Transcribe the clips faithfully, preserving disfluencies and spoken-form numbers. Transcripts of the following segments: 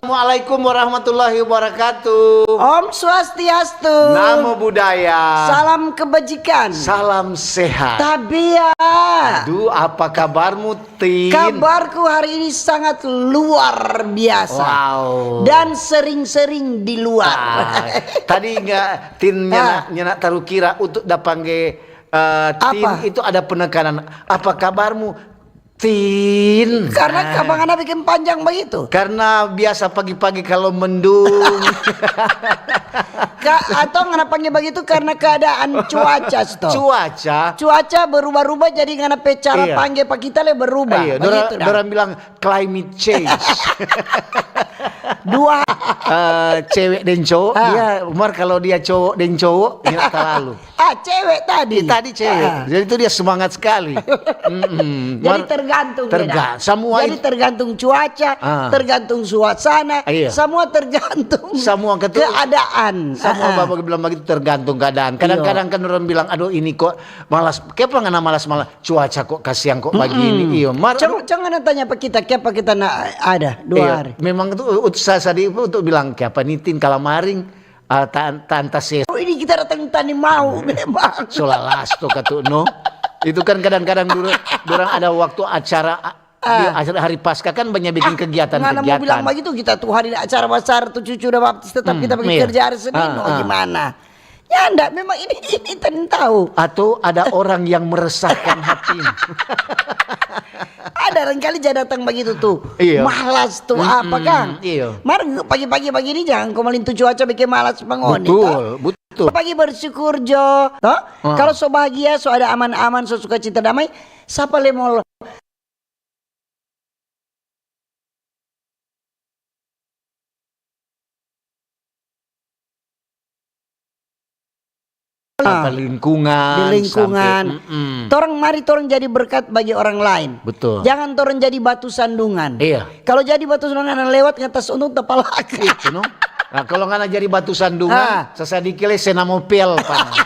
Assalamualaikum warahmatullahi wabarakatuh. Om Swastiastu. Namo Buddhaya. Salam kebajikan. Salam sehat. Tabia. Aduh, apa kabarmu, Tin? Kabarku hari ini sangat luar biasa. Wow. Dan sering-sering di luar. Ah, tadi nggak, Tin, nyana, ah, nyana tarukira untuk da pangge, eh, Tin, apa? Itu ada penekanan. Apa kabarmu, Tin? Karena, ah, kapan ngana bikin panjang begitu? Karena biasa pagi-pagi kalau mendung. Ka-, atau ngana pangge begitu karena keadaan cuaca, Sto. Cuaca. Cuaca berubah-ubah, jadi ngana pe cara, iya, pangge pa kita le berubah. Iya, begitu dong. Dorang bilang climate change. Dua. Eh, cewek deng cowok, ah, dia, Umar, kalau dia cowok deng cowok, dia talalu. Ah, cewek tadi. Eh, tadi cewek. Ah. Jadi itu dia semangat sekali. Mm-mm. Jadi tergantung, terga-, semua. Jadi tergantung cuaca, ah, tergantung suasana, iya, semua tergantung, semua ketu-, keadaan. Semua, ah, ah, Bapak bilang begitu, tergantung keadaan. Iya. Kadang-kadang kan orang bilang, "Aduh, ini kok malas, kenapa ngana malas-malas? Cuaca kok kasiang kok begini." Mm-mm. Iyo, mar-, cong, cong ngana tanya pa kita, kiapa kita na ada dua hari? Iya, memang itu ut-, sa-, sadi untuk bilang, "Kiapa nitin kalamaring?" Ah, tan-, tanta ses. Oh, ini kita datang tani mau memang. So lalas to katu, no? Itu kan kadang-kadang dulu, dorang ada waktu acara, a-, di, ah, acara hari Paskah kan banyak bikin, ah, kegiatan-kegiatan. Ngana mau bilang begitu, kita tuh hari acara besar tuh cucu udah baptis, tetap, hmm, kita pergi, iya, kerja hari Senin, ah, no, ah, gimana? Ya, ndak, memang ini, ini tadi tahu. Atau ada orang yang meresahkan hatimu. Ada rangkali ja datang bagitu tu. Iya. Malas tu apa, mm-mm, kang? Iya. Mar pagi-pagi bagini jang ko malintu cuaca bikin malas pa ngoni, to? Betul, betul. Pagi bersyukur jo, to? Ah. Kalo so bahagia, so ada aman-aman, so sukacita damai, sapa le mo apa, ah, lingkungan, di lingkungan. Sampe, mm-mm. Torang mari torang jadi berkat bagi orang lain. Betul. Jangan torang jadi batu sandungan. Iya. Kalo jadi batu sandungan, ngana lewat ngatas untung tapalaka. Itu, no. Nah, kalo ngana jadi batu sandungan, ah, sasadiki le se na mo pel pa ngana.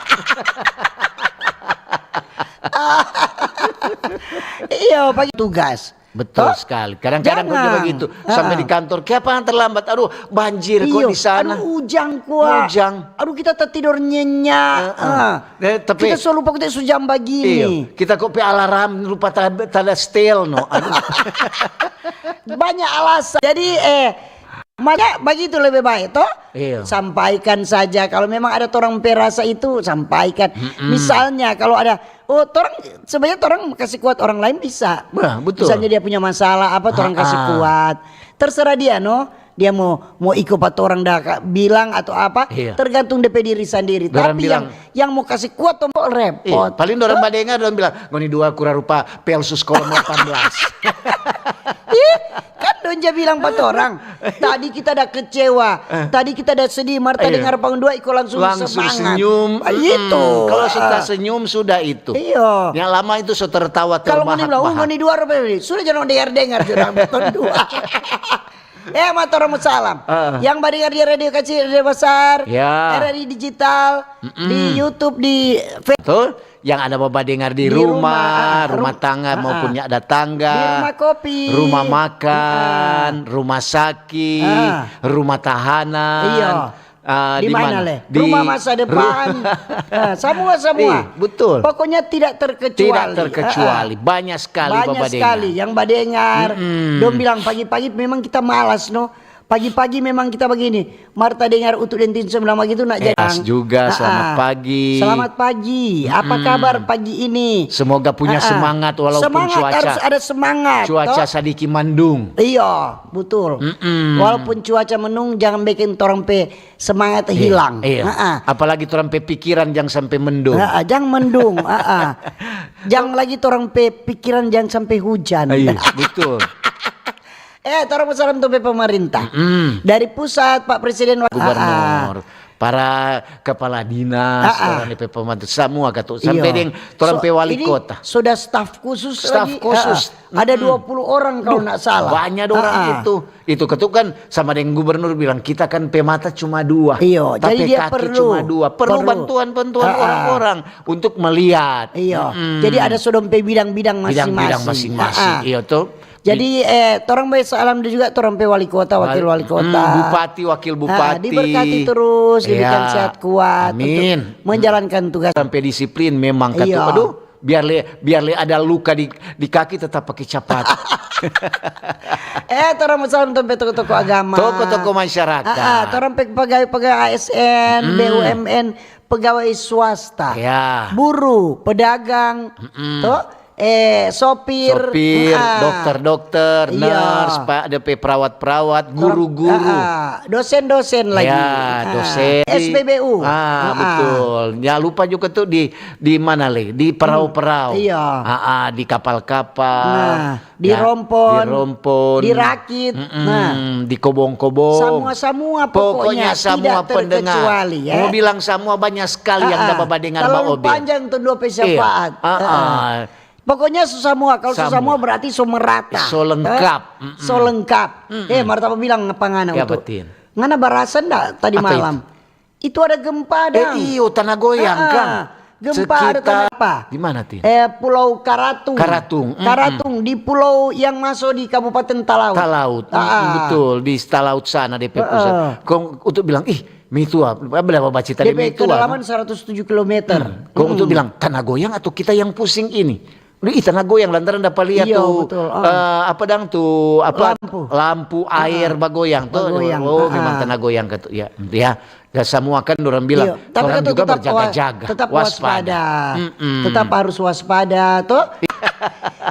Iyo, pagi tugas. Betul, toh? Sekali. Kadang-kadang kok juga gitu. Jangan. Sampai di kantor, "Kiapa yang terlambat? Aduh, banjir kok di sana." Iyo. Aduh, ujang kwa. Ujang. Aduh, kita tatidor nyenyak. Heeh. Ah. Eh, tapi kita so lupa kita so jam bagini. Iyo. Kita kok pe alarm lupa ta-, tanda setel, no. Aduh. Banyak alasan. Jadi, eh, makanya bagitu lebe bae, to? Iyo. Sampaikan saja. Kalo memang ada torang pe rasa itu, sampaikan. Mm-mm. Misalnya, kalo ada, oh, torang, sebenarnya torang kasi kuat orang lain bisa. Bah, betul. Misalnya dia punya masalah apa, torang kasi kuat. Terserah dia, no. Dia mo, mo iko pa torang da ka-, bilang atau apa, iyo, tergantung de pe diri sandiri. Tapi yang, yang mo kasi kuat, to, mo repot. Iyo, paling dorang badengar, dorang bilang, "Ngoni dua kura rupa pelsus kolom delapan belas." Ih, kan dong ja bilang pa torang, "Tadi kita ada kecewa, eh, tadi kita ada sedih, mar tadengar pa ngoni dua iko langsung semangat." Langsung senyum. Ah, itu. Kalau sudah senyum, sudah itu. Iyo. Yang lama itu so tertawa terbahak-bahak. Kalau ngoni bilang, "Oh, ngoni dua rupa ini," sudah jangan dengar-dengar, sudah nonton dua. Eh, ma torang mo salam. Ah. Yang badengar di radio kecil, radio besar, ya, R R I digital, mm-mm, di YouTube, di Fe- Betul. Yang ada babadengar di rumah, di rumah, ah, rumah tangga maupun ada tangga, di rumah kopi, rumah makan, rumah sakit, rumah tahanan. Iya. Ah, di mana le? Di rumah masa depan. Ah, semua, semua. Iya, betul. Pokoknya tidak terkecuali. Tidak terkecuali. Ah, banyak sekali babadengar. Banyak sekali yang badengar. Mm-mm. Dong bilang pagi-pagi memang kita malas, no. Pagi-pagi memang kita begini. Mar ta dengar Utu deng Tinson bilang bagitu, nak. Eh, As jang. Juga, selamat pagi. Selamat pagi. Apa kabar pagi ini? Semoga punya semangat walaupun cuaca, harus ada semangat, cuaca sadiki mandung. Iya, betul. Walaupun cuaca mendung, jangan bikin torang pe semangat hilang. Iya. Apalagi torang pe pikiran jang sampe mendung. Jang mendung. Jang lagi torang pe pikiran jang sampe hujan. Iya, betul. Eh, torang mo salam tu pe pemerintah. Dari pusat, Pak Presiden, gubernur, para kepala dinas, orang di pe pembantu, samua katu. Sampe deng torang pe wali kota. Sudah staf khusus lagi. Staf khusus. Ada dua puluh orang kalau ndak salah. Banyak orang itu. Itu katu kan sama deng gubernur bilang, kita kan pe mata cuma dua. Iyo, tapi jadi dia kaki perlu, cuma dua. Perlu bantuan-bantuan orang-orang untuk melihat. Iyo. Jadi ada so dong pe bidang-bidang masing-masing. Bidang-bidang masing-masing. Iyo, to. Jadi, eh, torang bae salam juga torang pe wali kota, wakil wali kota. Bupati, wakil bupati. Diberkati terus, diberikan sehat kuat untuk menjalankan tugas. Sampai disiplin memang katu. Aduh, biar le, biar le ada luka di, di kaki tetap pakai capat. Eh, torang mo salam tong pe toko-toko agama. Toko-toko masyarakat. Torang pe pegawai-pegawai A S N, B U M N, pegawai swasta. Ya. Buruh, pedagang, to? Eh, sopir, sopir, dokter-dokter, nurse, pa-, ada pe perawat-perawat, guru-guru. Dosen-dosen lagi. Ya, dosen. S P B U. Ah, betul. Jangan lupa juga tuh di, di mana le? Di perau-perau. Iya. Ah, di kapal-kapal. Nah, di rompon, di rompon, di rakit. Nah, di kobong-kobong. Samua-samua pokoknya, pokoknya samua tidak terkecuali, ya. Mau bilang samua banyak sekali yang da babadengar ba obe. Talalu panjang tu dua pe syafaat. Pokoknya so samua, kalau so samua berarti so merata. So lengkap. So lengkap. Eh, mar ta babilang pa ngana, Utu. Ngana barasa nda tadi malam? Itu ada gempa, dang. Eh, iyo, tanah goyang, kan? Gempa ada tanah apa? Di mana, Tin? Eh, Pulau Karatung. Karatung. Karatung, di pulau yang maso di Kabupaten Talaut. Talaut, betul, di Talaut sana, de pe pusat. Kong Utu bilang, "Ih, mitua, berapa baca tadi mitua?" De pe kedalaman seratus tujuh kilometer. Kong Utu bilang, "Tanah goyang atau kita yang pusing ini?" Udah, ih, tanah goyang lantaran dapa lia tu, eh, apa dang tu, apa, lampu air bagoyang tu. Oh, memang tanah goyang katu. Ya, ya. Ya, samua kan dorang bilang, tapi dorang juga berjaga-jaga, tetap waspada. Tetap harus waspada, to.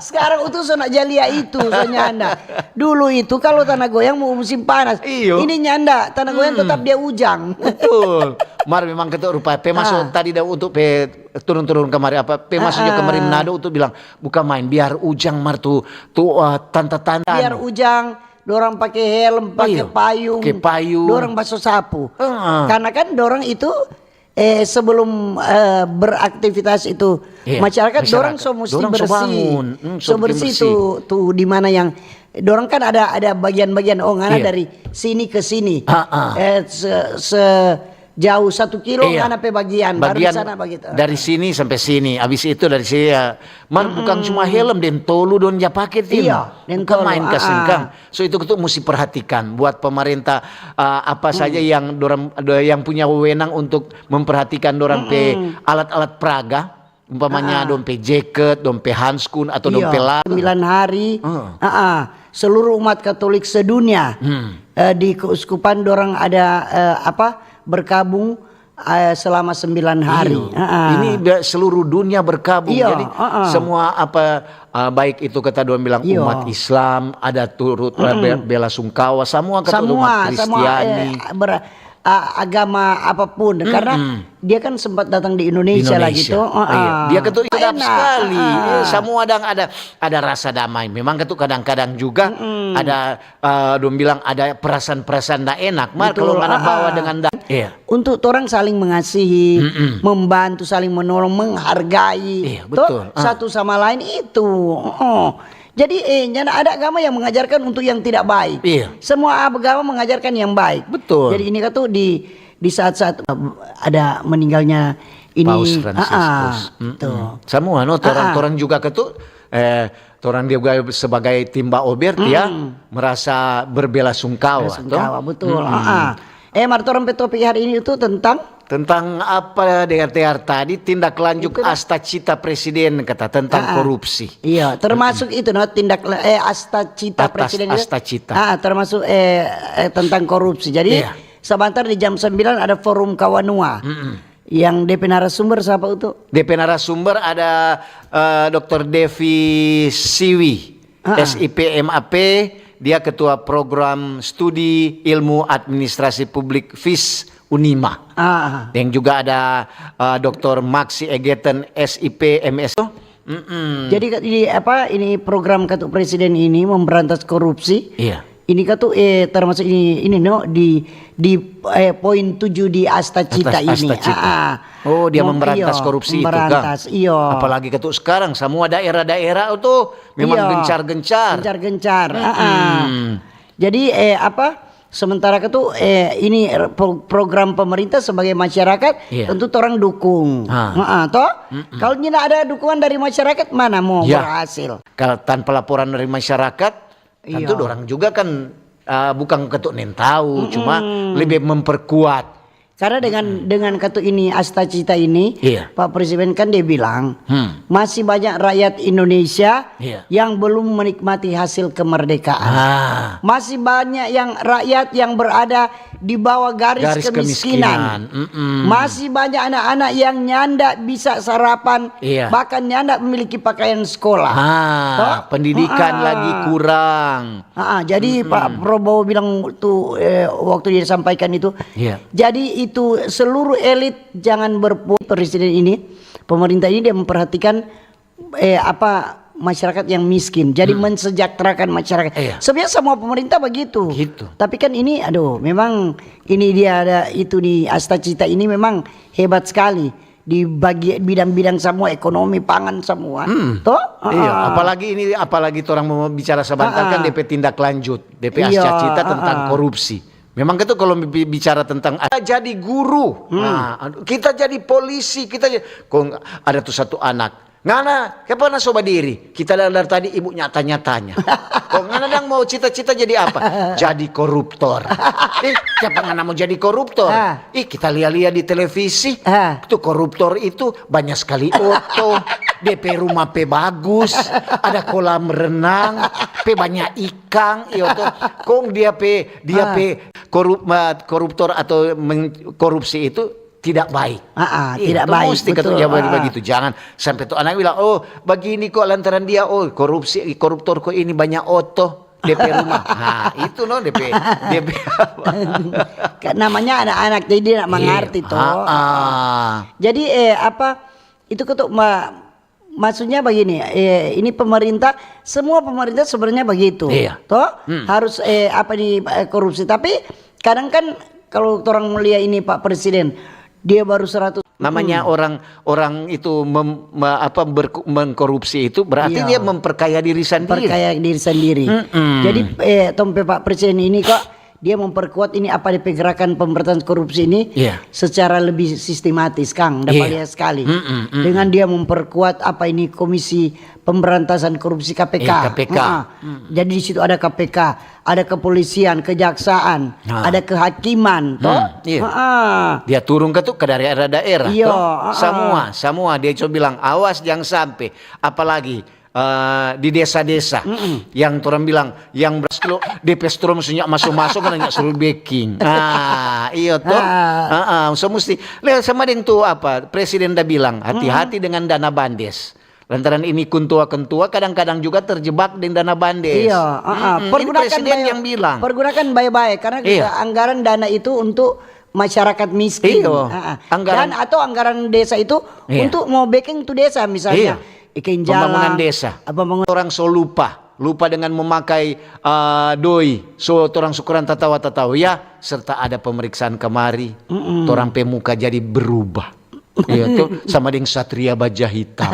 Sekarang Utu so nak ja lia itu, so nyanda. Dulu itu kalau tanah goyang mu-, musim panas. Ini nyanda, tanah goyang tetap dia ujang. Betul. Mar memang katu rupa, pe maso tadi da untuk pe turun-turun kamari, apa, pe maso jo kamari Manado untuk bilang, "Bukan main, biar ujang mar tu, tu, eh, tanta-tanta." Biar ujang, dorang pake helm, pake payung, dorang baso sapu. Karena kan dorang itu, eh, sebelum, eh, beraktivitas itu, masyarakat, dorang so musti bersih. So bersih tu, tu di mana yang dorang kan ada, ada bagian-bagian, oh, ngana dari sini ke sini. Eh, se-, se-, jauh satu kilo, ngana pe bagian, baru di sana bagitu. Dari sini sampe sini, abis itu dari sini, ya. Mar, bukan cuma helm, deng tolu dong ja pake, Tin. Iya, deng tolu. Bukan main kasengkang. So, itu tu musti perhatikan buat pemerintah, eh, apa saja yang dorang, do-, yang punya wewenang untuk memperhatikan dorang pe alat-alat praga. Umpamanya dong pe jaket, dong pe hanskun, atau dong pe la-, sembilan hari. Seluruh umat Katolik sedunia, eh, di keuskupan dorang ada, eh, apa, berkabung, eh, selama sembilan hari. Ini seluruh dunia berkabung. Jadi, semua apa, eh, baik itu kata dong bilang umat Islam, ada turut be-, bela sungkawa, samua kata umat Kristiani. Ber-, a-, agama apapun, karena dia kan sempat datang di Indonesia lagi tuh. Dia katu sedap sekali. Iya, samua dang ada, ada rasa damai. Memang katu kadang-kadang juga ada, eh, dong bilang ada perasaan-perasaan nda enak. Mar, kalau ngana bawa dengan da-, untuk torang saling mengasihi, membantu, saling menolong, menghargai, satu sama lain itu. Jadi, eh, nyanda ada agama yang mengajarkan untuk yang tidak baik. Iya. Semua agama mengajarkan yang baik. Betul. Jadi, ini katu di, di saat-saat, eh, ada meninggalnya ini, Paus Fransiskus. Samua, no, torang, torang juga katu, eh, torang juga sebagai tim ba ober, ya, merasa berbela sungkawa, betul. Eh, mar torang pe topik hari ini itu tentang Tentang apa, dengar-dengar tadi, tindak lanjut asta cita presiden, kata, tentang korupsi. Iya, termasuk itu, no, tindak la- eh asta cita Atas presiden itu. Asta cita. Ah, termasuk eh, eh, tentang korupsi. Jadi Iya. sebentar di jam sembilan ada forum Kawanua. Yang D P narasumber siapa itu? D P narasumber ada eh, doktor Devi Siwi, Ah. S I P M A P, dia ketua program studi ilmu administrasi publik FIS Unima. Ah. Dan juga ada eh, doktor Maxi Egeten, S I P M S. Mm-mm. Jadi di apa ini program katu presiden ini memberantas korupsi. Iya. Ini katu eh termasuk ini ini no di di eh, poin tujuh di asta cita Atas ini. Asta Cita. Ah, ah. Oh, dia Mem- memberantas iyo, korupsi itu, memberantas, Kang. Iyo. Apalagi katu sekarang semua daerah-daerah itu memang Iyo. gencar-gencar. Gencar-gencar. Ah, ah. Mm-mm. Jadi eh apa sementara itu eh ini pro- program pemerintah sebagai masyarakat Iya. tentu orang dukung. Ah. Heeh, toh? Kalau tidak ada dukungan dari masyarakat mana mau Ya. berhasil? Kalau tanpa laporan dari masyarakat, tentu Iya. orang juga kan uh, bukan ketuk nentau, cuma lebih memperkuat. Karena dengan dengan katu ini asta cita ini, Iya. Pak Presiden kan dia bilang Hmm. masih banyak rakyat Indonesia Iya. yang belum menikmati hasil kemerdekaan. Ah, Masih banyak yang rakyat yang berada di bawah garis, garis kemiskinan. kemiskinan. Mm-mm. Masih banyak anak-anak yang nyanda bisa sarapan, Iya. bahkan nyanda memiliki pakaian sekolah. Ah, Toh? pendidikan Ah. lagi kurang. Ah, jadi Pak Prabowo bilang tuh eh, waktu dia sampaikan itu, Iya. jadi itu seluruh elit jangan berpikir presiden ini, pemerintah ini dia memperhatikan eh apa masyarakat yang miskin, jadi mensejahterakan masyarakat. Iya. Sebenarnya semua pemerintah begitu. Gitu. Tapi kan ini, aduh, memang ini dia ada itu di asta cita ini memang hebat sekali di bagi bidang-bidang semua, ekonomi, pangan semua. Toh? Iya, Ah. apalagi ini, apalagi orang mau bicara sebentar kan Ah. D P tindak lanjut, D P Iya, Asta Cita tentang ah. Korupsi. Memang itu kalau bi- bicara tentang kita jadi guru, nah, kita jadi polisi, kita jadi, kong ada tuh satu anak, "Ngana, kenapa ngana so badiri? Kita dari, dari tadi ibu nyata-nyatanya. Kong ngana dang mau cita-cita jadi apa?" "Jadi koruptor." "Ih, siapa ngana mau jadi koruptor?" Ah. "Ih, kita lia-lia di televisi. Ah. Tuh koruptor itu banyak sekali oto, depe rumah pe bagus, ada kolam renang, pe banyak ikang, iyo to. Kong dia pe, dia Ah. pe korup-, ma-, koruptor atau men-, korupsi itu tidak baik." Ah, ah, Iya, tidak itu baik, mesti kata betul. jawaban Ah. begitu. Jangan sampai tuh anak bilang, "Oh, begini kok lantaran dia, oh, korupsi, koruptor kok ini banyak oto, depe rumah." Nah, itu no, depe, depe apa? Ka- namanya anak-anak, jadi dia nak mengerti Iya. toh. Ah, ah. Jadi eh apa itu ketuk ma- maksudnya begini, eh, ini pemerintah, semua pemerintah sebenarnya begitu. Iya. Toh? Harus eh apa di eh, korupsi. Tapi kadang kan kalau orang melihat ini Pak Presiden, dia baru seratus. Namanya orang, orang itu mem-, me-, apa, berku-, mengkorupsi itu berarti Iya. dia memperkaya diri sendiri. Perkaya diri sendiri. Mm-mm. Jadi eh tompe Pak Presiden ini kok dia memperkuat ini apa di pergerakan pemberantasan korupsi ini Iya. secara lebih sistematis, Kang. Dapat Iya. lihat sekali. Mm-mm, mm-mm. Dengan dia memperkuat apa ini Komisi Pemberantasan Korupsi K P K. Iya, K P K. Heeh. Jadi di situ ada K P K, ada kepolisian, kejaksaan, Nah. ada kehakiman, toh? Hmm, iya. Heeh. Dia turun ke tuh ke daerah-daerah Iya, tuh. ah, Semua, semua dia cuma bilang, "Awas jangan sampai." Apalagi eh, di desa-desa yang orang bilang yang beras lo depe strom sunyak masuk-masuk kan nggak suruh baking. Ah, iyo tuh. Ah. Ah, ah, so mesti. Nah, sama deng tuh apa presiden dah bilang, hati-hati dengan dana bandes. Lantaran ini kuntua-kuntua kadang-kadang juga terjebak deng dana bandes. Iya, heeh. Mm-mm, ini presiden bae- yang bilang. Pergunakan baik-baik karena Iya. anggaran dana itu untuk masyarakat miskin. Iya. Heeh. Anggaran Dan atau anggaran desa itu Iya. untuk mau baking tu desa misalnya. Iya. Ikan Pembangunan jalan, desa. Pembangunan Orang so lupa, lupa dengan memakai eh, doi. So orang syukuran tatawa-tatawa ya, serta ada pemeriksaan kemari. Orang pe muka jadi berubah. Iya tuh sama deng satria baja hitam.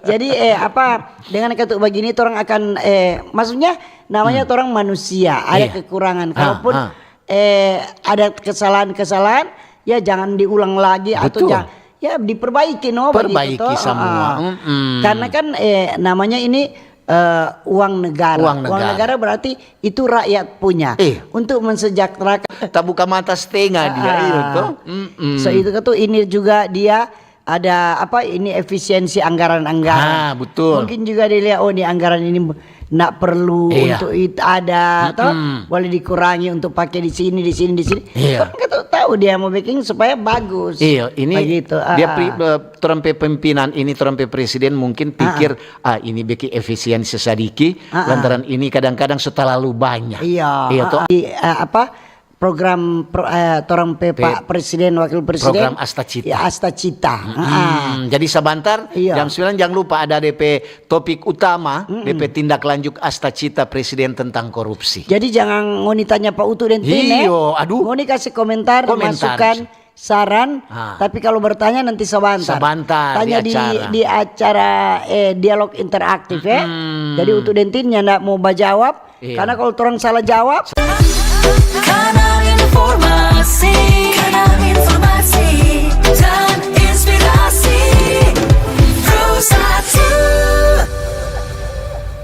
Jadi eh apa dengan ketuk begini orang akan eh maksudnya namanya orang manusia ada Iya. kekurangan. Ah, Kalaupun ah. eh ada kesalahan-kesalahan ya jangan diulang lagi atau Betul. jangan ya diperbaiki no begitu Perbaiki toh. semua. Ah. Mm-mm. Karena kan eh namanya ini Eh, uang negara. Uang negara. Uang negara berarti itu rakyat punya. Eh. Untuk mensejahterakan. Tabuka mata setengah dia, ah, iya toh? Mm-mm. So, itu kan tuh ini juga dia ada apa, ini efisiensi anggaran-anggaran. Ah, betul. Mungkin juga dia lihat, "Oh, ini anggaran ini ndak perlu, iya, untuk itu ada, toh, mm-mm, boleh dikurangi untuk pakai di sini, di sini, di sini." Iya. Kan kita tahu dia mau bikin supaya bagus. Iya, ini begitu, dia ah, pri-, eh, torang pe pimpinan ini, torang pe presiden mungkin, ah, pikir, "Ah, ini bikin efisiensi sadiki, ah, ah, lantaran ini kadang-kadang so talalu banyak." Iya, iya, ah, toh? Ah, di, eh, apa, program pro-, eh, torang pe Pak Presiden, Wakil Presiden, program Asta Cita. Ya, Asta Cita. Mm-mm. Ah. Jadi sabantar, iya, jam sembilan, jangan lupa ada depe topik utama, mm-mm, depe tindak lanjut Asta Cita Presiden tentang korupsi. Jadi jangan ngoni tanya Pak Utu deng Tin, eh. Iyo, aduh. Ngoni kasih komentar, komentar, masukan, saran, ah, tapi kalau bertanya nanti sabantar. Sabantar. Tanya di acara, di, di acara, eh, dialog interaktif, ya. Mm-mm. Jadi Utu deng Tin nyanda mau bajawab, iya, karena kalau torang salah jawab. Kanal informasi, kanal informasi dan inspirasi. Pro satu.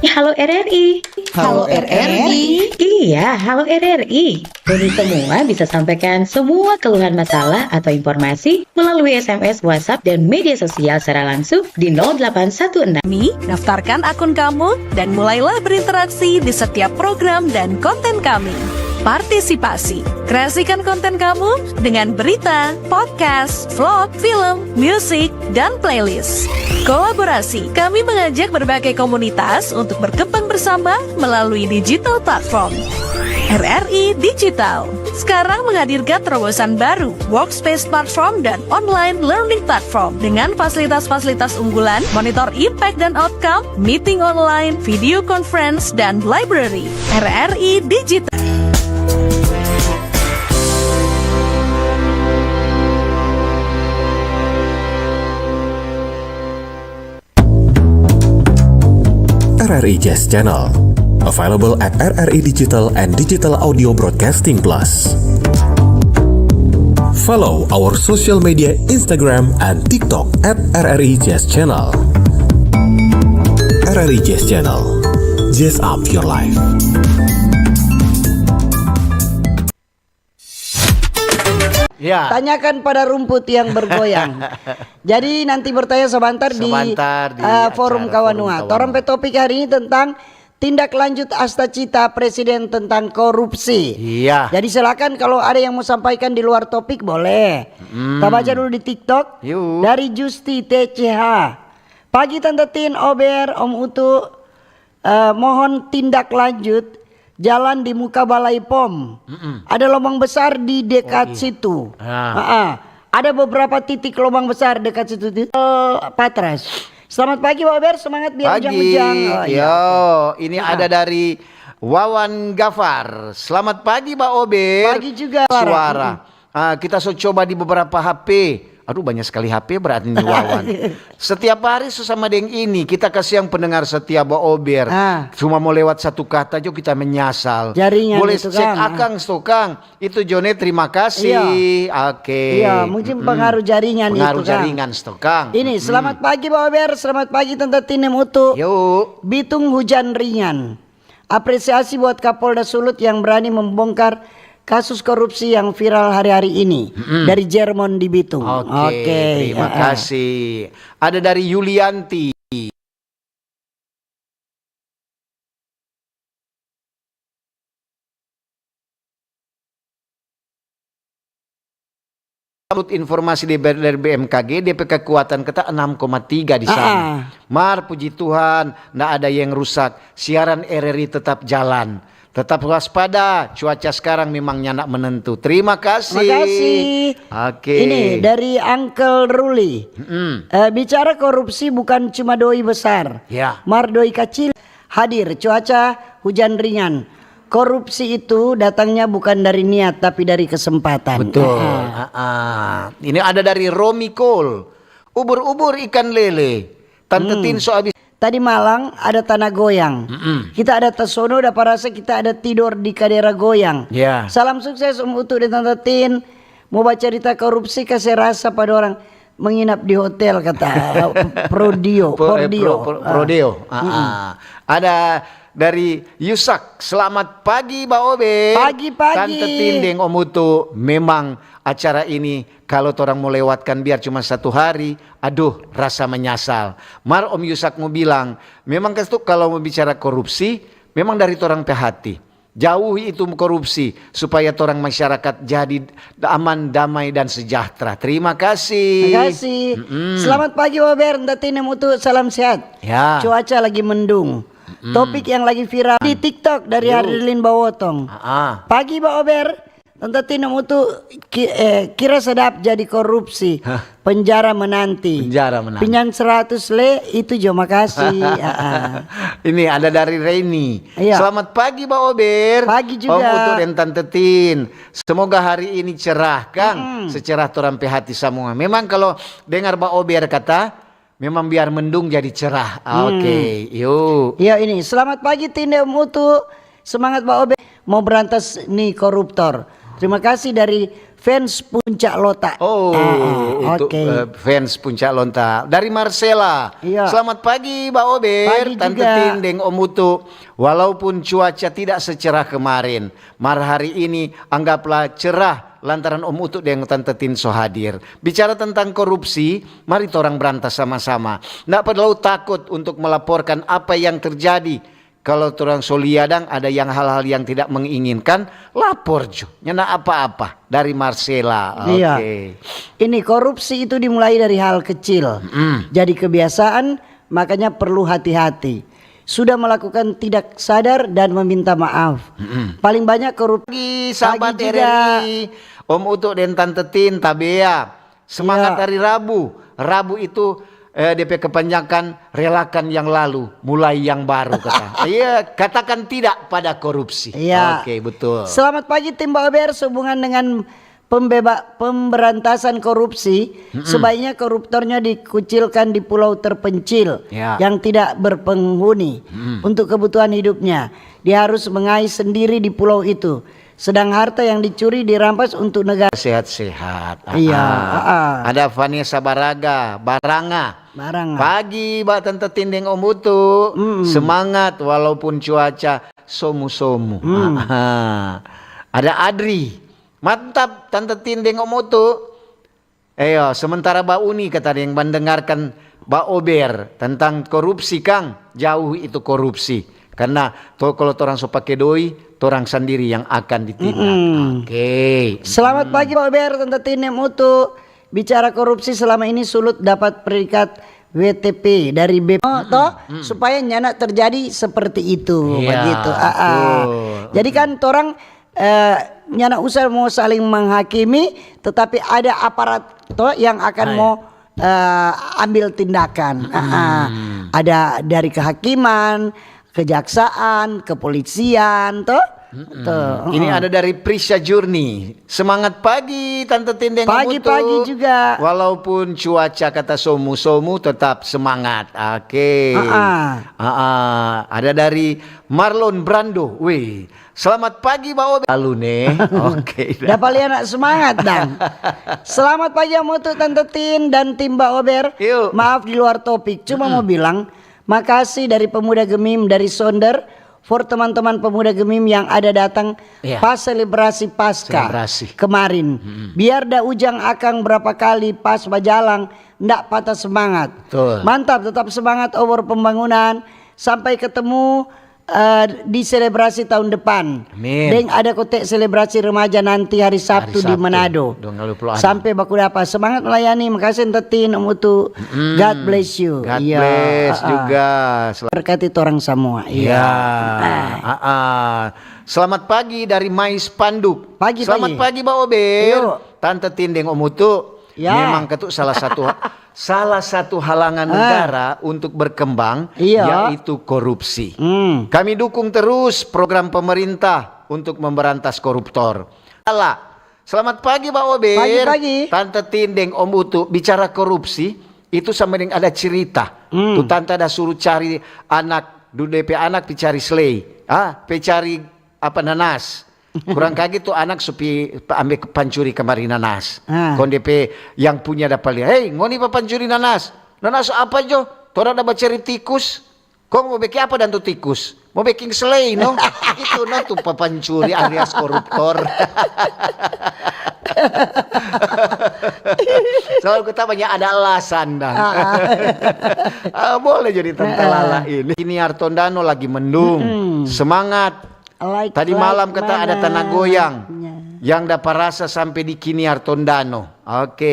Halo R R I. Halo R R I. Iya, halo R R I. Kami semua bisa sampaikan semua keluhan, masalah atau informasi melalui S M S, WhatsApp, dan media sosial secara langsung di nol delapan satu enam. Kami daftarkan akun kamu dan mulailah berinteraksi di setiap program dan konten kami. Partisipasi. Kreasikan konten kamu dengan berita, podcast, vlog, film, musik, dan playlist. Kolaborasi. Kami mengajak berbagai komunitas untuk berkembang bersama melalui digital platform. R R I Digital sekarang menghadirkan terobosan baru, workspace platform dan online learning platform dengan fasilitas-fasilitas unggulan, monitor impact dan outcome, meeting online, video conference, dan library. R R I Digital. R R I Jazz Channel. Available at R R I Digital and Digital Audio Broadcasting Plus. Follow our social media, Instagram and TikTok at R R I Jazz Channel. R R I Jazz Channel. Jazz up your life. Ya. Tanyakan pada rumput yang bergoyang. Jadi nanti bertanya sabantar di, sabantar di, eh, acara Forum Kawanua. Forum Kawanua. Torang pe topik hari ini tentang tindak lanjut Asta Cita Presiden tentang korupsi. Iya. Jadi silakan kalau ada yang mau sampaikan di luar topik boleh. Mm. Kita baca dulu di TikTok. Yuk. Dari Justi T C H. Pagi Tante Tin, Ober, Om Utu, eh, mohon tindak lanjut jalan di muka Balai Pom. Mm-mm. Ada lobang besar di dekat situ. Oh, iya. Ah. Ha-ha. Ada beberapa titik lobang besar dekat situ, di, eh, Patras. Selamat pagi, Ba Ober. Semangat biar ujang-ujang. Pagi. Oh, iya. Yo, ini ada dari Wawan Gafar. Selamat pagi, Ba Ober. Pagi juga, Suara. Suara. Mm-mm. Ah, kita so coba di beberapa H P. Aduh, banyak sekali H P berarti nih, Wawan. Setiap hari so sama deng ini, kita kasiang pendengar setia Ba Ober. Ah. Cuma mau lewat satu kata jo kita menyasal. Jaringan. Boleh itu cek kan, ah. Akang, sto, Kang. Itu Jone, terima kasih. Iya. Oke. Iya, mungkin pengaruh jaringan itu kan. Pengaruh jaringan, sto, Kang. Ini, selamat pagi, Ba Ober. Selamat pagi, Tante Tinem Utu. Yo. Bitung hujan ringan. Apresiasi buat Kapolda Sulut yang berani membongkar kasus korupsi yang viral hari-hari ini. Mm-mm. Dari Jermon di Bitung. Oke, oke, terima kasih. Ada dari Yulianti. Menurut informasi di, dari B M K G, depe kekuatan keta enam koma tiga di sana. Ah, ah. Mar, puji Tuhan, nda ada yang rusak. Siaran R R I tetap jalan. Tetap waspada, cuaca sekarang memang nyanda menentu. Terima kasih. Makasih. Oke. Ini dari Uncle Ruli. Mm-mm. Eh, bicara korupsi bukan cuma doi besar. Ya. Mar, doi kacil hadir, cuaca hujan ringan. Korupsi itu datangnya bukan dari niat, tapi dari kesempatan. Betul. Ah, ah. Ah, ah. Ini ada dari Romi Cole. Ubur-ubur ikan lele. Tante Tin so abis. Tadi malam ada tanah goyang. Mm-mm. Kita ada tasono, dapa rasa kita ada tidor di kadera goyang. Ya. Salam sukses Om Utu deng Tante Tin. Mo bacarita korupsi, kase rasa pa dorang. menginap di hotel, kata Prodio, Pro-, eh, Pordio. Pro-, Pro-, Ah. Prodeo. Ah, Mm-mm. ah. Ada dari Yusak, "Selamat pagi, Ba Ober." Pagi-pagi. Tante Tin deng Om Utu, memang acara ini kalau torang mo lewatkan biar cuma satu hari, aduh, rasa menyasal. Mar Om Yusak mo bilang, memang kas tu kalau mo bicara korupsi, memang dari torang pe hati. Jauhi itu korupsi, supaya torang masyarakat jadi aman, damai, dan sejahtera. Terima kasih. Terima kasih. Mm-mm. Selamat pagi, Ba Ober. Tante Tin deng Om Utu, salam sehat. Ya. Cuaca lagi mendung. Mm-mm. Topik yang lagi viral di TikTok dari Yo. Hardilin Bawotong. Ah, ah. Pagi, Ba Ober. Tante Tin deng Om Utu ki-, eh, kira sedap jadi korupsi. Hah? Penjara menanti. Penjara menanti. Pinjam seratus le, itu jo makasih. Ah, ah. Ini ada dari Reni. Iya. "Selamat pagi, Ba Ober." Pagi juga. Om Utu deng Tante Tin. Semoga hari ini cerah, kang. Mm-mm. Secerah torang pe hati samua. Memang kalau dengar Ba Ober kata, memang biar mendung jadi cerah. Hmm. Oke, yuk. Iya, ini. "Selamat pagi, Tin deng Om Utu. Semangat, Ba Ober. Mau berantas ni koruptor." Terima kasih dari fans Puncak Lota. Oh, Ah, ah, itu, oke. Eh, fans Puncak Lonta. Dari Marcella. Iya. "Selamat pagi, Ba Ober, Pagi Tante juga. Tin deng Om Utu. Walaupun cuaca tidak secerah kemarin, mar hari ini anggaplah cerah lantaran Om Utu deng Tante Tin so hadir. Bicara tentang korupsi, mari torang berantas sama-sama. Nda perlu takut untuk melaporkan apa yang terjadi. Kalau torang so lia dang ada yang hal-hal yang tidak menginginkan, lapor jo. Nyanda apa-apa." Dari Marcella. Iya. Oke. Ini korupsi itu dimulai dari hal kecil. Mm-mm. Jadi kebiasaan, makanya perlu hati-hati. Sudah melakukan tidak sadar dan meminta maaf. Mm-mm. Paling banyak korupsi. Pagi, sahabat Pagi juga. R R I, Om Utu deng Tante Tin, tabea. Semangat Iya. hari Rabu. Rabu itu, eh, D P kepanjangan relakan yang lalu, mulai yang baru, kata. Iya, katakan tidak pada korupsi. Iya. Oke, betul. Selamat pagi, tim Ba Ober. Sehubungan dengan pembeba-, pemberantasan korupsi, Mm-mm. sebaiknya koruptornya dikucilkan di pulau terpencil Ya. yang tidak berpenghuni Mm-mm. untuk kebutuhan hidupnya. Dia harus mengais sendiri di pulau itu. Sedang harta yang dicuri dirampas untuk negara. Sehat-sehat. Ah, Iya, ah. ah, ah. Ada Vanessa Baraga, Baranga. Baranga. Pagi, Ba Tante Tin deng Om Utu. Mm. Semangat walaupun cuaca somu-somu. Mm. Ah, ah. Ada Adri. Mantap, Tante Tin deng Om Utu. Eyo, sementara Ba Uni kata deng mendengarkan Ba Ober tentang korupsi, kang. Jauh itu korupsi. Karena to, kalau torang so pake doi, torang sandiri yang akan ditindak. Mm-mm. Oke. Selamat Mm. pagi, Ba Ober, Tante Tin deng Om Utu. Bicara korupsi selama ini sulut dapat predikat W T P dari B P O, Mm-mm. toh, Mm. supaya nyanda terjadi seperti itu, Iya, begitu. Ah, ah. betul. Jadi kan Mm-mm. torang, eh, nyanda usah mau saling menghakimi, tetapi ada aparat toh yang akan Hai. mau, eh, ambil tindakan. Ah, ah. Mm-mm. Ada dari kehakiman, kejaksaan, kepolisian, toh? Mm-mm. Tuh, Ini uh-uh. ada dari Prisha Jurni. Semangat pagi, Tante Tin deng Om Utu. Pagi-pagi juga. Walaupun cuaca kata somu-somu, tetap semangat. Oke. Uh-uh. Uh-uh. Ada dari Marlon Brando. Wih, selamat pagi, Ba Obe. Lalu, ne. Oke, dah. Dapa lia nak semangat, dang. Selamat pagi, Om Utu, Tante Tin, dan tim Ba Ober. Yuk. Maaf di luar topik, cuma Mm-mm. mau bilang, makasih dari Pemuda Gemim, dari Sonder, for teman-teman Pemuda Gemim yang ada datang Iya. pas selebrasi Paskah Selebrasi. kemarin. Mm-mm. Biar da ujang akang berapa kali pas bajalang, ndak patah semangat. Betul. Mantap, tetap semangat obor pembangunan. Sampai ketemu, eh, di selebrasi tahun depan. Amin. Deng ada kote selebrasi remaja nanti hari Sabtu Hari di Sabtu, Manado. dua ribu dua puluh enam. Sampai baku dapa. Semangat melayani. Makasih, Tante Tin, Om Utu. Mm-mm. God bless you. God Iya, bless ah, ah. juga. Sel- Berkati torang samua. Iya. Iya. Ah. Ah, ah. Selamat pagi dari Mais Panduk. Pagi, Selamat pagi. pagi, Ba Ober. Iyo. Tante Tin deng Om Utu. Ya. Memang ketu salah satu ha-, salah satu halangan Ah. negara untuk berkembang Iya. yaitu korupsi. Hmm. Kami dukung terus program pemerintah untuk memberantas koruptor. Ala, selamat pagi, Ba Ober. Pagi-pagi. Tante Tin deng Om Utu, bicara korupsi, itu sama deng ada cerita. Hmm. Tu tante ada suruh cari anak, du-, de pe anak pi cari slei. Ah, pi cari apa, nanas. Kurang kage tu anak so pi pa-, ambe pancuri kamari nanas. Ah. Kong depe yang punya dapa lia, "Hei, ngoni pa pancuri nanas? Nanas apa jo? Torang da bacari tikus. Kong mo beking apa dang tu tikus? Mo beking selei, no?" Itu, no, tu papancuri alias koruptor. Soal kita banyak ada alasan, dang. Ah, ah. Ah, boleh jadi tentara ini. Kini Artondano lagi mendung. Mm-mm. Semangat. Like, tadi like malam kata ada mana tanah goyang. Ya. Yang dapa rasa sampe di Kini Artondano. Oke.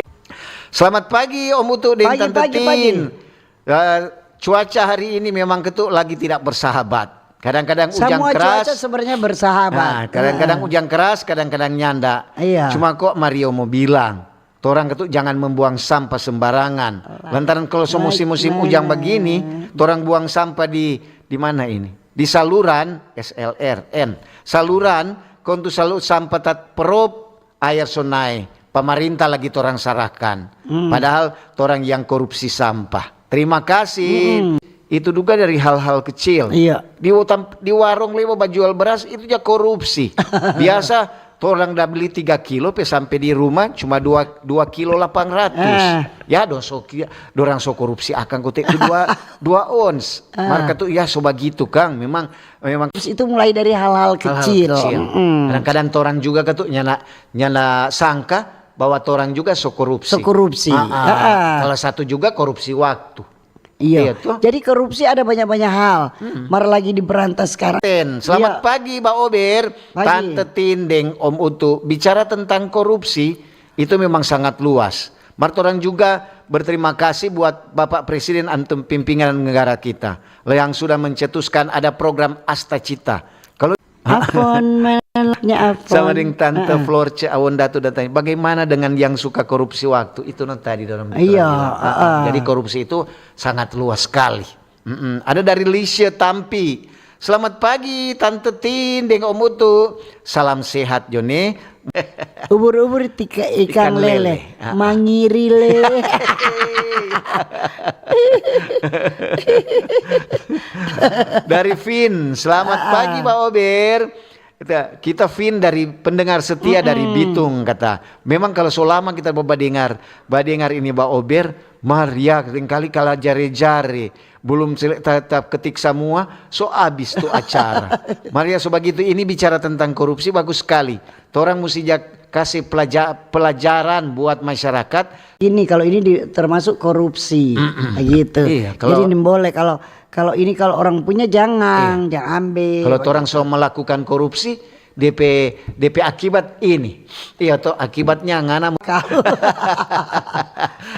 Selamat pagi, Om Utu deng Tante Tin. Pagi, pagi, pagi. Eh, cuaca hari ini memang ketu lagi tidak bersahabat. Kadang-kadang ujang keras. Semua cuaca sebenarnya bersahabat. Nah, kadang-kadang ujang keras, kadang-kadang nyanda. Iya. Cuma kok Mario mo bilang, torang ketu jangan membuang sampah sembarangan. Lantaran kalau so musim-musim ujang bagini, torang buang sampah di, di mana ini? Di saluran, S L R N. Saluran, kong tu salu sampah tat perop, aer so nae, pamarenta lagi torang sarahkan. Hmm. Padahal torang yang korupsi sampah. Terima kasih. Mm-mm. Itu juga dari hal-hal kecil. Iya. Di utam-, di warung lebo bajual beras, itu ja korupsi. Biasa torang da beli tiga kilo, pe sampe di rumah cuma dua, dua kilo delapan ratus. Ah. Ya, dong so ki-, dorang so korupsi akang kote itu dua, dua ons. Ah. Mar katu, ya, so bagitu, kang. Memang, memang Terus itu mulai dari hal-hal kecil. Hal-hal kecil. Mm-mm. Kadang-kadang torang juga katu nyanda, nyanda sangka bahwa torang juga so korupsi. So korupsi. Ah, ah. Ah, ah. Salah satu juga korupsi waktu. Iya. Iya, toh? Jadi korupsi ada banyak-banyak hal. Mm-mm. Mar lagi diberantas sekarang. Ten, selamat pagi, Ba Ober, Tante Tin deng Om Utu. Bicara tentang korupsi, itu memang sangat luas. Mar torang juga berterima kasih buat Bapak Presiden antum pimpinan negara kita yang sudah mencetuskan ada program Asta Cita. Kalau Apa menolaknya apa? Sama deng Tante Florce Awon Datu datang. Bagaimana dengan yang suka korupsi waktu? Itu no tadi dorang bilang. Iya, heeh. Jadi korupsi itu sangat luas sekali. Mm-mm. Ada dari Lisha Tampi. Selamat pagi, Tante Tin deng Om Utu. Salam sehat, jo ne. Ubur-ubur tika ikang lele. Ikang lele. Ah, ah. Mangiri le. Dari Vin, selamat pagi, Ba Ober. Kita, kita Vin dari pendengar setia dari Bitung, kata. Memang kalau so lama kita badengar, badengar ini Ba Ober, mar ya, seringkali kala jare-jare, belum sele-, ta-, ta ketik samua, so abis tu acara. Mar ya, so bagitu ini bicara tentang korupsi, bagus skali. Torang musti ja kase pelaja-, pelajaran buat masyarakat. Ini, kalau ini di, termasuk korupsi, begitu. Iya, kalau Jadi, nimbole kalau Kalau ini, kalau orang punya, jangan, jang ambe. Kalau torang so melakukan korupsi, depe, depe akibat ini. Iya to, akibatnya ngana mo Kau.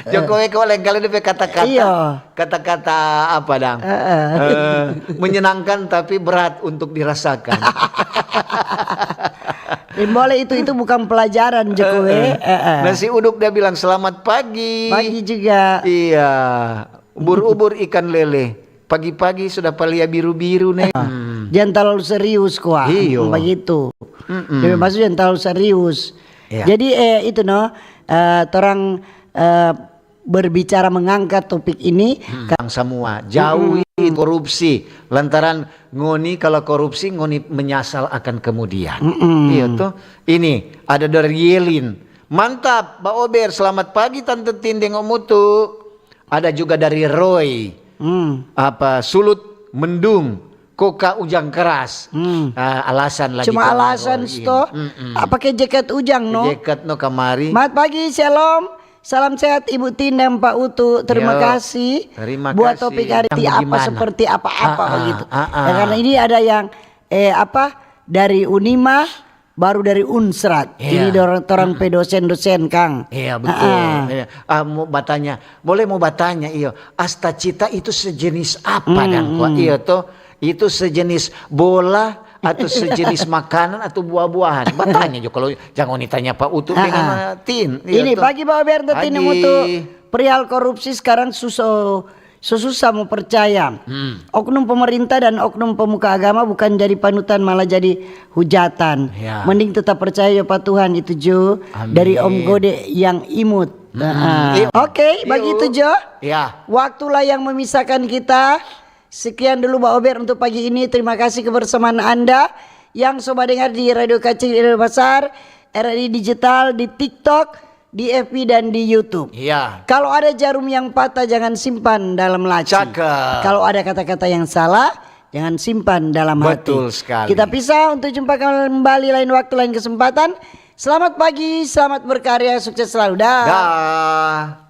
Jokowi ko lengkali depe kata-kata. Iya. Kata-kata apa dang? Heeh. Eh, menyenangkan tapi berat untuk dirasakan. Nimbole itu, itu bukan pelajaran, Jokowi. Heeh. Heeh. Nasi uduk dia bilang, "Selamat pagi." Pagi juga. Iya. Ubur-ubur ikan lele. Pagi-pagi sudah palia biru-biru, ne. Ah, jang talalu serius, kwa. Iyo. Bagitu. Mm-mm. Jadi, maksudnya jang talalu serius. Iya. Jadi, eh, itu, no, eh, torang, eh, berbicara mengangkat topik ini. Kang samua, jauhi korupsi. Lantaran ngoni kalau korupsi, ngoni menyasal akan kemudian. Mm-mm. Iya, toh. Ini, ada dari Yelin. Mantap, Ba Ober. Selamat pagi, Tante Tin deng Om Utu. Ada juga dari Roy. Hmm. Apa, sulut mendung, koka ujang keras. Hmm. Ah, alasan lagi. Cuma alasan, sto. Mm-mm. Ah, pake jaket ujang, no? Jaket, no, kamari. Selamat pagi, shalom. Salam sehat, Ibu Tin deng Pa Utu. Terima kasih buat topik hari ini. Apa, seperti apa-apa begitu. Ya, karena ini ada yang, eh, apa, dari Unima, baru dari Unsrat. Iya. Ini dorang, torang pe dosen-dosen, Kang. Iya, betul. Iya. Ah, mau batanya, boleh mau batanya, iyo. Asta Cita itu sejenis apa, dang, kwa? Iyo, toh. Itu sejenis bola atau sejenis makanan atau buah-buahan? Batanya jo, kalau jangan ditanya Pa Utu deng Tin. Iyo, toh. Ini pagi, Ba Ober, Tin, Utu. Perihal korupsi sekarang susah. So susah mo percaya. Hmm. Oknum pemerintah dan oknum pemuka agama bukan jadi panutan, malah jadi hujatan. Ya. Mending tetap percaya jo pa Tuhan itu jo. Amin. Dari Om Gode yang imut. Heeh. Iyo. Oke, bagitu jo. Ya. Waktulah yang memisahkan kita. Sekian dulu, Ba Ober, untuk pagi ini. Terima kasih kebersamaan Anda. Yang so badengar di Radio Kacil, Radio Basar, R R I Digital, di TikTok, di F B dan di YouTube. Iya. Kalau ada jarum yang patah, jangan simpan dalam laci. Cakep. Kalau ada kata-kata yang salah, jangan simpan dalam hati. Betul sekali. Kita pisah untuk jumpa kembali lain waktu, lain kesempatan. Selamat pagi, selamat berkarya, sukses selalu. Dah. Dah.